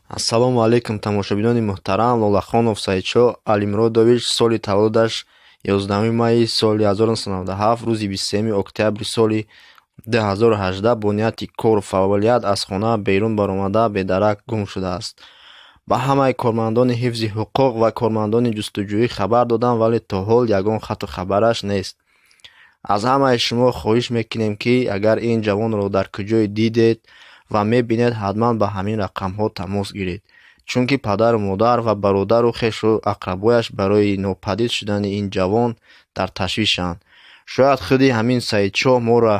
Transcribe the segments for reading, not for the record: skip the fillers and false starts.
Ассалому алайкум, тамошобинони муҳтарам. Лолахонов Саидшоҳ Алимуродович, соли таваллудаш 11 майи соли 1997, рӯзи 23 октябри соли 2018 бо нияти кору фаъолият аз хона берун баромада, бедарак гум шудааст. Ба ҳамаи кормандони ҳифзи ҳуқуқ ва кормандони ҷустуҷӯӣ хабар додам, вале то ҳол ягон хату хабараш нест. Аз ҳамаи шумо хоҳиш мекунем, ки агар ин ҷавонро дар куҷое дидед ва мебинед, ҳатман ба ҳамин рақамҳо тамос гиред, чунки падару модар ва бародару хешу ақрабояш барои нопадид шудани ин ҷавон дар ташвишанд. Шояд худи ҳамин Саидшоҳ моро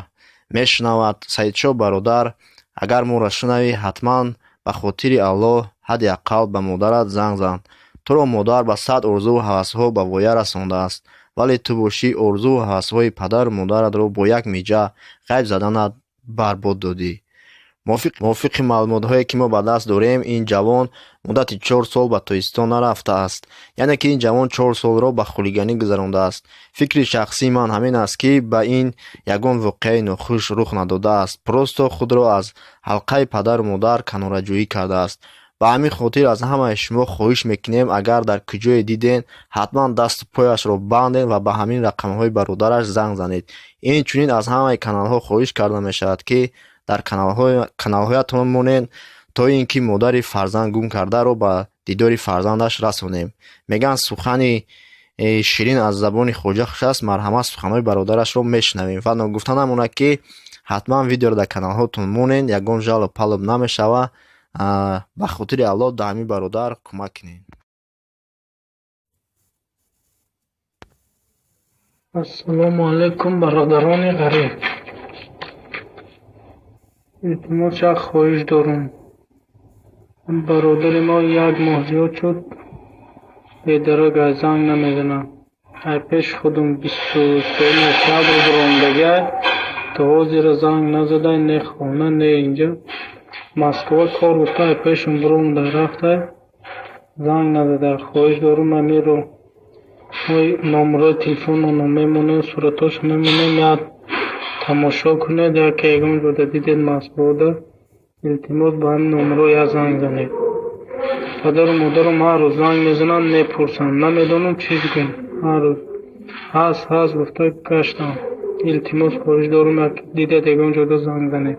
мешунавад. Саидшоҳ бародар, агар моро шунавӣ, ҳатман ба хотири Аллоҳ ҳадди ақал ба модарат занг зан. Туро модар ба сад орзуву ҳавасҳо ба воя расондааст, вале ту бошӣ орзуву ҳавасҳои падару модаратро бо як миҷа ғайб заданат барбод додӣ. Мувофиқи маълумотҳое, ки мо ба даст дорем, ин ҷавон муддати 4 сол ба Тоҷикистон нарафтааст. Яъне ки ин ҷавон 4 солро ба хулиганӣ гузарондааст. Фикри шахсии ман ҳамин аст, ки ба ин ягон воқеаи нохуш рух надодааст, просто худро аз ҳалқаи падару модар канораҷӯӣ кардааст. Ба ҳамин хотир аз ҳамаи шумо хоҳиш мекунем, агар дар куҷое диден, ҳатман дасту пояшро бандед ва ба ҳамин рақамҳои бародараш занг занед. Инчунин аз ҳамаи каналҳо хоҳиш карда мешавад, ки дар каналҳоятон монед, то ин ки модари фарзанд гум кардаро ба дидори фарзандаш расонем. Мегӯянд, сухани ширин аз забони хоҷа хуш аст. Марҳамат, суханҳои бародарашро мешунавем ва ногуфта намонад, ки ҳатман видеоро дар каналҳотон монед, ягон жалоб палоб намешава. Ба хотири Аллоҳ да ҳамин бародар кӯмак кунед. Ассалому алайкум, бародарони ғариб. Илтимос, як хоҳиш дорам. Бародари мо як моҳ зиёд шуд, бедарак, аз занг намезанад. Ай пеши худам 23 октябр баромадагай, то ҳозира занг назадай, не хона, не инҷа. Москва кор гуфта, ай пешам баромада рафтай, занг назадай. Хоҳиш дорам, амиро номерои телефононро мемонем, суратҳошо мемонем, як тамошо кунед, яке ягон ҷода дидед Москвада, илтимос, ба ҳамин номерҳо як занг занед. Падару модарам ҳар рӯз занг мезананд, мепурсанд, намедонам чӣ бигӯям. Ҳар рӯз ҳаст, ҳаст гуфта гаштам. Илтимос, хоҳиш дорам, як дидед ягон ҷода занг занед.